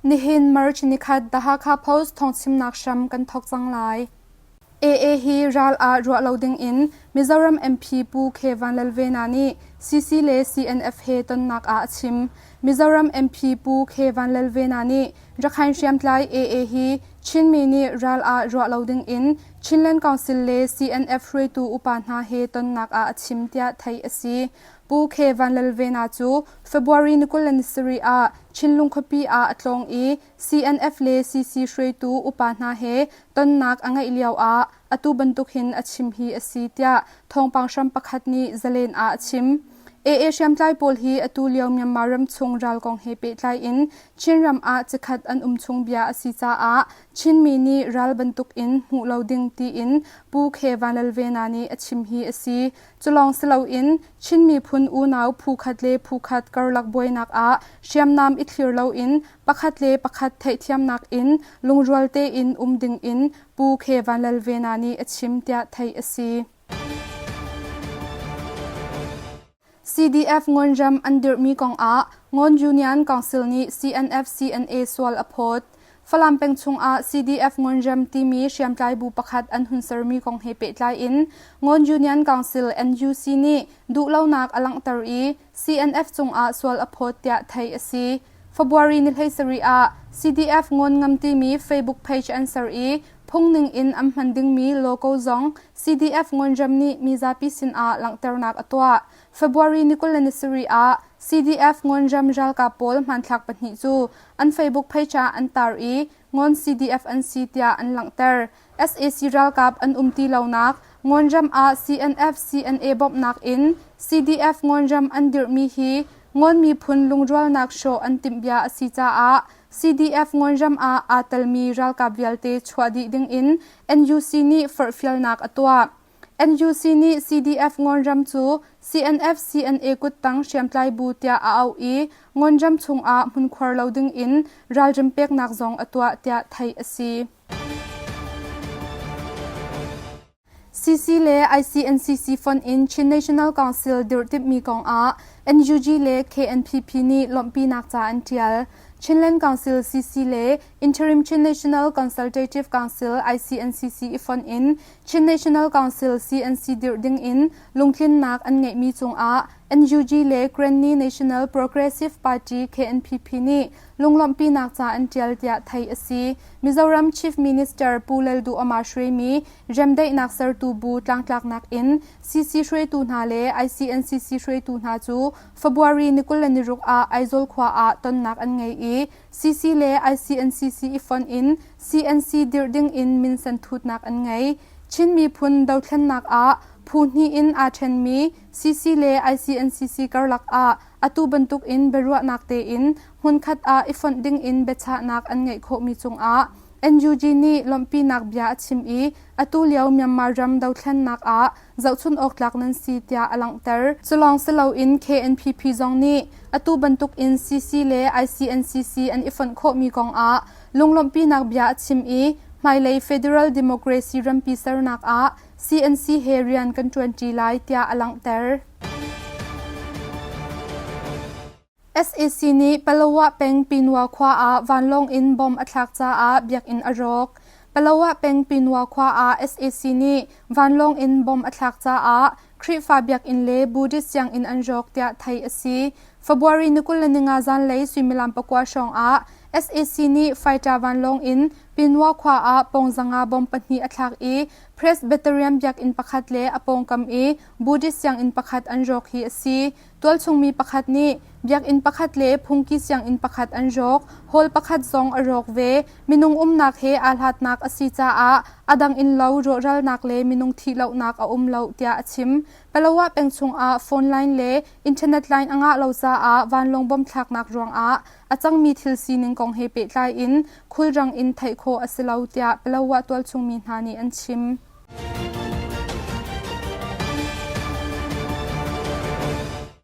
Nihin March nikhat The Hakha Post thawngchimnak hram kan thawk cang lai. AA hi ral ah ruah lo ding in Mizoram MP Pu K Vanlalvena nih CC le CNF he tonnak ah a chim. Mizoram MP Pu K Vanlalvena nih Rakhine hriamtlai AA hi Chinmi nih ral ah ruah lo ding in Chinland Council le CNF hruaitu upa hna he tonnak ah a chim tiah theih a si. Pu K Vanlalvena cu February ni 27 ah Chinlung khuapi ah a tlawng i CNF le CC hruaitu upa hna he tonnak a ngeih lio ah atu bantuk hin a chim hi a si tiah thawngpang hram pakhat nih Zalen ah a chim. AA hriamtlai pawl hi atu lio Myanmar ramchung ral kong he pehtlai in Chinram ah cikhat an um chung bia a si caah Chinmi nih ral bantuk in hmuh lo ding tiin Pu K Vanlalvena nih a chim hi a si. Culawng si loin Chin miphun unau phu khat le phu khat karlak buainak ah hriamnam i thlir loin pakhat le pakhat theihthiamnak in lungrual tein um ding in Pu K Vanlalvena nih a chim tiah theih a si. CDF Ngonram an dirhmi kongah Ngon Union Council nih CNF-CNA sual a phawt. Falam peng chungah CDF Ngonram timi hriamtlai bu pakhat an hun sermi kong he pehtlai in Ngon Union Council NUC nih duhlonak a langhter i CNF cungah sual a phawt tiah theih a si. February ni 17 ah CDF Ngon Ngam timi Facebook page an ser i phungning in an hman dingmi logo zong CDF Ngonram nih mizapi sinah langhternak a tuah. February ni 27 ah CDF Ngonram ralkap pawl hmanthlak pahnih cu an Facebook page ah an tar i Ngon CDF an si tiah an langhter. Sac ralkap an um ti lonak Ngonram ah CNF CNA bawmhnak in CDF Ngonram an dirhmi hi Ngon miphun lungrualnak hrawh an timh bia a si caah CDF Ngonram ah aa telmi ralkap vialte chuah dih ding in NUC nih forhfialnak a tuah. NUC nih CDF Ngawnram cu CNF CNA kuttang hriamtlai bu tiah a auh i Ngawnram chungah hmunkhuar lo ding in ralrin peknak zong a tuah tiah theih a si. CC le ICNCC fonh in Chin National Council dirh timhmi kongah NUG le KNPP nih lawmhpinak ca an ṭial. Chinland Council CC le Interim Chin National Consultative Council ICNCC i fonh in Chin National Council CNC dirh ding in lungtlinnak an ngeihmi cungah NUG le Karenni National Progressive Party KNPP nih lunglawmhpinak ca an ṭial tiah theih a si. Mizoram Chief Minister Pu Lalduhoma hruaimi remdaihnak sertu bu tlangtlaknak in CC hruaitu hna le ICNCC hruaitu hna cu February ni 26 ah Aizawl khua ah tonnak an ngei i CC le ICNCC i fonh in CNC dirh ding in minsen thutnak an ngei. Chin miphun dothlennak ah phu hnih in aa ṭhenmi CC le ICNCC karlak ah atu bantuk in biaruahnak tein hmunkhat ah i fonh ding in biachahnak an ngeih khawhmi cungah NUG nih lawmhpinak bia a chim i atu lio Myanmar ram dothlennak ah zohchun awk tlak nan si tiah a langhter. Culawng si loin KNPP zong nih atu bantuk in CC le ICNCC an i fonh khawhmi kongah lunglawmhpinak bia a chim i hmailei federal democracy rampi sernak ah CNC he rian kan ṭuanṭi lai tiah a langhter. Sac nih Palawa peng Pinwa khua ah vanlawng in bomb a thlak caah biakinn a rawk. Palawa peng Pinwa khua ah sac nih vanlawng in bomb a thlak caah Khrihfa biakinn le Buddhist sianginn an rawk tiah theih a si. February ni 25 zanlei suimilam pakua hrawng ah sac nih fighter vanlawng in Pinwa khua ah pawng zanga bomb pahnih a thlak i Presbyterian biakinn pakhat le a pawngkam i Buddhist sianginn pakhat an rawk hi a si. Tualchung mi pakhat nih biakinn pakhat le phungki sianginn pakhat an rawk, hall pakhat zong a rawk ve. Minung umnak he aa hlatnak a si caah a dang innlo rawhralnak le minung thihlohnak a um lo tiah a chim. Palawa peng chungah phone line le internet line a ngah lo caah vanlawng bom thlaknak ruangah a cangmi thil sining kong he pehtlai in khulrang in theih khawh a si lo tiah Palawa tualchung mi hna nih an chim.